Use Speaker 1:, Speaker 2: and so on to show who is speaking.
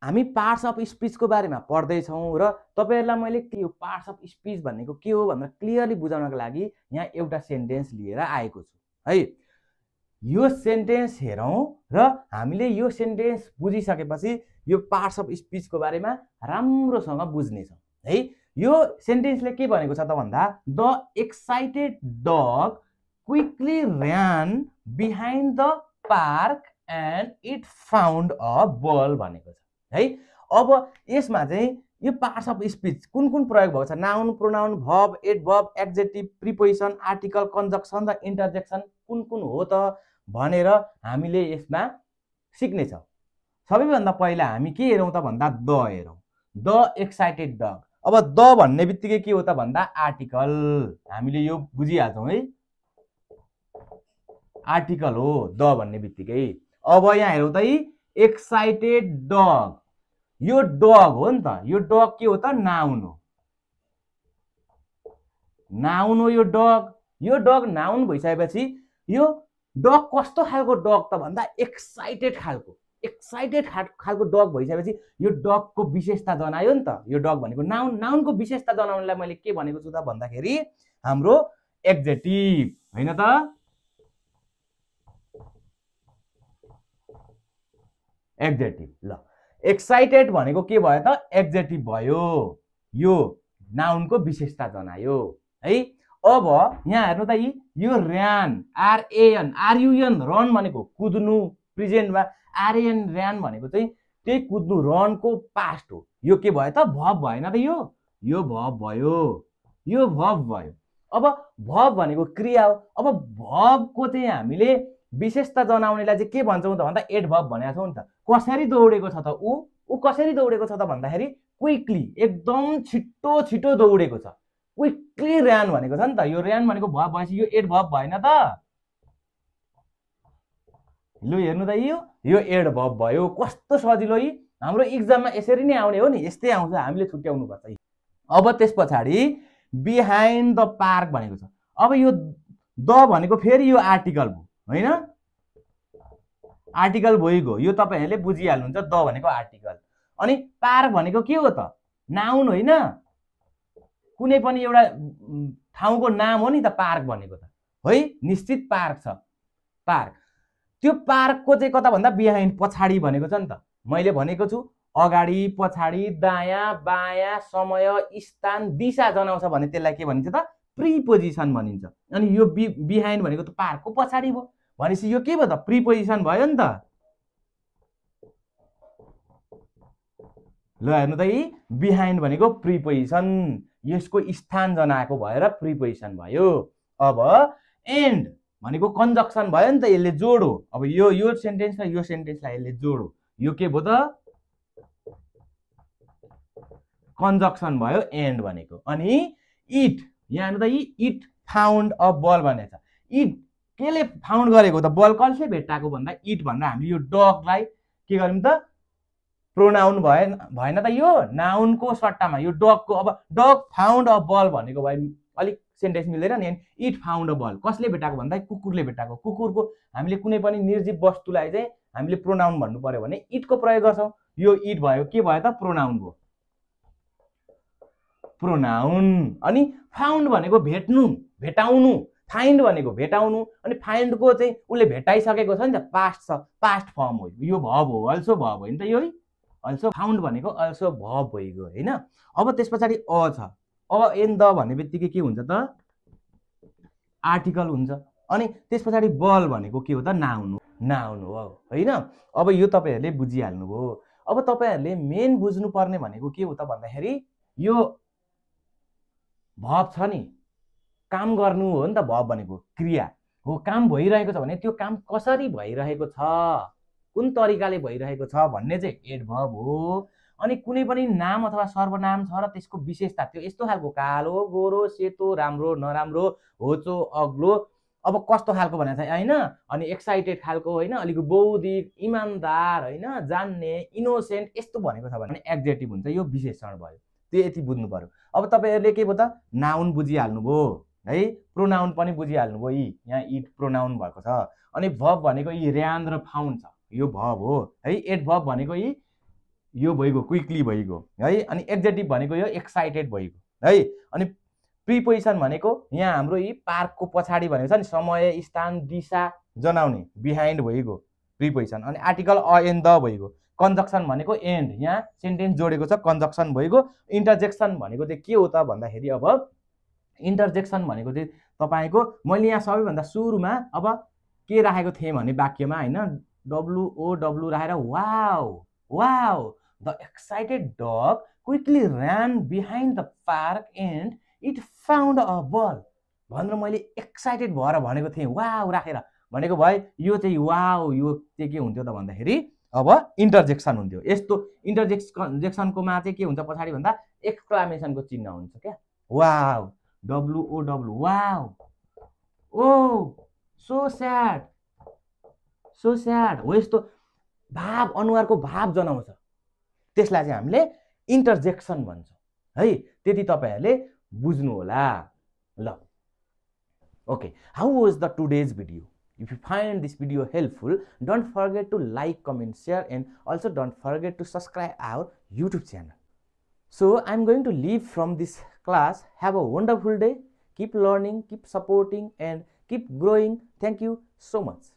Speaker 1: हामी parts of स्पीचको बारेमा पढ्दैछौँ र तपाईहरुलाई मैले यो पार्ट्स अफ स्पीच भनेको के हो भनेर क्लियरली बुझाउनको लागि यहाँ एउटा सेन्टेन्स लिएर आएको छु है। यो सेन्टेन्स हेरौँ र हामीले यो सेन्टेन्स बुझिसकेपछि यो पार्ट्स अफ स्पीचको बारेमा राम्रोसँग बुझ्ने छौँ है। यो सेन्टेन्सले के भनेको छ त भन्दा the excited dog quickly ran behind the park and it found a ball भनेको छ है। अब यसमा चाहिँ यो पार्ट्स अफ स्पीच कुन कुन प्रयोग भएको छ, noun, pronoun, verb, adverb, adjective, preposition, article, conjunction र इन्टरजेक्सन कुन कुन हो त भनेर हामीले यसमा सिक्ने छौँ। सबैभन्दा पहिला हामी के हेरौँ त भन्दा द हेरौँ, द एक्साइटेड डग। अब द भन्ने बित्तिकै के हो त भन्दा आर्टिकल, हामीले यो बुझिहाल्छौँ है, आर्टिकल हो द भन्ने बित्तिकै। अब यहाँ हेरौँ त एक्साइटेड डग, यो डग हो नि त, यो डग के हो त नाउन हो, नाउन हो यो डग। यो डग नाउन भइसकेपछि यो डग कस्तो खालको डग त भन्दा एक्साइटेड खालको, एक्साइटेड खालको डग भइसकेपछि यो डगको विशेषता जनायो नि त। यो डग भनेको नाउन, नाउनको विशेषता जनाउनलाई मैले के भनेको छु त भन्दाखेरि हाम्रो एड्जेक्टिभ हैन त, एड्जेक्टिभ। ल एक्साइटेड भनेको के भयो त एड्जेक्टिभ भयो, यो नाउनको विशेषता जनायो है। अब यहाँ हेर्नु त यो र्यान, आरएएन, आरयुएन रन भनेको कुद्नु, प्रेजेन्टमा आरएएन र्यान भनेको चाहिँ त्यही कुद्नु, रनको पास्ट हो। यो के भयो त भर्ब भएन त, यो भर्ब भयो, यो भर्ब भयो। अब भर्ब भनेको क्रिया हो। अब भर्बको चाहिँ हामीले विशेषता जनाउनेलाई चाहिँ के भन्छौँ त भन्दा एडभर्ब भनेको छौँ नि त। कसरी दौडेको छ त ऊ कसरी दौडेको छ त भन्दाखेरि क्विकली, एकदम छिटो छिटो दौडेको छ, क्विकली र्यान भनेको छ नि त। यो र्यान भनेको भर्ब भएपछि यो एडभर्ब भएन त, लु हेर्नु त यो एडभर्ब भयो। कस्तो सजिलो है, हाम्रो इक्जाममा यसरी नै आउने हो नि, यस्तै आउँछ, हामीले छुट्याउनु पर्छ। अब त्यस पछाडि बिहाइन्ड द पार्क भनेको छ। अब यो द भनेको फेरि यो आर्टिकल भयो हैन, आर्टिकल भइगयो, यो तपाईहरुले बुझिहाल्नुहुन्छ द भनेको आर्टिकल। अनि पार्क भनेको के हो त नाउन होइन, कुनै पनि एउटा ठाउँको नाम हो नि त पार्क भनेको त है, निश्चित पार्क छ पार्क। त्यो पार्कको चाहिँ कता भन्दा बिहाइन्ड, पछाडि भनेको छ नि त। मैले भनेको छु अगाडि, पछाडि, दायाँ, बायाँ, समय, स्थान, दिशा जनाउँछ भने त्यसलाई के भनिन्छ त प्रिपोजिसन भनिन्छ। अनि यो बिहाइन्ड भनेको त पार्कको पछाडि भयो भनेपछि यो के भयो त प्रिपोजिसन भयो नि त। ल हेर्नु त बिहाइन्ड भनेको प्रिपोजिसन, यसको स्थान जनाएको भएर प्रिपोजिसन भयो। अब एन्ड भनेको कन्जक्सन भयो नि त, यसले जोड हो। अब यो सेन्टेन्स र यो सेन्टेन्सलाई यसले जोड हो, यो के भयो त कन्जक्सन भयो एन्ड भनेको। अनि इट, यहाँ हेर्नु त इट फाउन्ड अ बल भनेको छ। इट केले फाउन्ड गरेको त, बल कसले भेट्टाएको भन्दा इट भन्दा हामीले यो डगलाई के गर्यौँ त प्रोनाउन भएन त, यो नाउनको सट्टामा यो डगको। अब डग फाउन्ड अ बल भनेको भए अलिक सेन्टेन्स मिल्दैन नि। इट फाउन्ड अ बल कसले भेटाएको भन्दा कुकुरले भेटाएको। कुकुरको हामीले कुनै पनि निर्जीव वस्तुलाई चाहिँ हामीले प्रोनाउन भन्नु पर्यो भने इटको प्रयोग गर्छौँ। यो इट भयो के भयो त प्रोनाउन भयो, प्रोनाउन। अनि फाउन्ड भनेको भेट्नु, भेटाउनु, फाइन्ड भनेको भेटाउनु। अनि फाइन्डको चाहिँ उसले भेटाइसकेको छ नि त, पास्ट छ, पास्ट फर्म हो, यो भर्ब हो, अल्सो भर्ब हो नि त। यो अल्सो फाउन्ड भनेको अल्सो भर्ब भइगयो हैन। अब त्यस पछाडि अ छ, अ एन द भन्ने बित्तिकै के हुन्छ त आर्टिकल हुन्छ। अनि त्यस पछाडि बल भनेको के हो त नाउन हो, नाउन हो हैन। अब यो तपाईहरुले बुझिहाल्नुभयो। अब तपाईहरुले मेन बुझ्नुपर्ने भनेको के हो त भन्दाखेरि यो भर्ब छ नि, काम गर्नु हो नि त। भर्ब भनेको क्रिया हो, काम भइरहेको छ भने त्यो काम कसरी भइरहेको छ, कुन तरिकाले भइरहेको छ भन्ने चाहिँ एडभर्ब हो। अनि कुनै पनि नाम अथवा सर्वनाम छ र त्यसको विशेषता त्यो यस्तो खालको कालो, गोरो, सेतो, राम्रो, नराम्रो, होचो, अग्लो, अब कस्तो खालको भनेको छ हैन। अनि एक्साइटेड खालको हैन, अलिक बौद्धिक, इमानदार हैन, जान्ने, इनोसेन्ट, यस्तो भनेको छ भने एड्जेक्टिभ हुन्छ, यो विशेषण भयो। त्यो यति बुझ्नु पर्यो। अब तपाईहरुले के भयो त नाउन बुझिहाल्नुभयो है, प्रोनाउन पनि बुझिहाल्नुभयो, यहाँ इट प्रोनाउन भएको छ। अनि भर्ब भनेको र्यान र फाउन्ड छ, यो भर्ब हो है। एडभर्ब भनेको यो भइगयो क्विकली भइगयो है। अनि एडजेक्टिभ भनेको यो एक्साइटेड भइगयो है। अनि प्रिपोजिसन भनेको यहाँ हाम्रो यी पार्कको पछाडि भनेको छ नि समय स्थान दिशा जनाउने बिहाइन्ड भइगयो प्रिपोजिसन। अनि आर्टिकल अ एन द भइगयो। कन्जक्सन भनेको एन्ड, यहाँ सेन्टेन्स जोडेको छ कन्जक्सन भइगयो। इन्टरजेक्सन भनेको चाहिँ के हो त भन्दाखेरि अब इन्टरजेक्सन भनेको चाहिँ तपाईको मैले यहाँ सबैभन्दा सुरुमा अब के राखेको थिएँ भने वाक्यमा हैन WOW राखेर wow wow the excited dog quickly ran behind the park and it found a ball भनेर मैले एक्साइटेड भएर भनेको थिएँ वाउ राखेर भनेको भए यो चाहिँ वाउ यो चाहिँ के हुन्थ्यो त भन्दाखेरि अब इन्टरजेक्सन हुन्थ्यो। यस्तो इन्टरजेक्सनकोमा चाहिँ के हुन्छ पछाडि भन्दा एक्सक्लामेसनको चिन्ह हुन्छ क्या। वाउ WOW वाउ ओ सो स्याड हो यस्तो भाव अनुहारको भाव जनाउँछ त्यसलाई चाहिँ हामीले इन्टरजेक्सन भन्छौँ है। त्यति तपाईहरुले बुझ्नु होला ल। Okay, how was the today's video? If you find this video helpful, don't forget to like, comment, share, and also don't forget to subscribe our YouTube channel. So I'm going to leave from this class. Have a wonderful day. Keep learning, keep supporting, and keep growing. Thank you so much.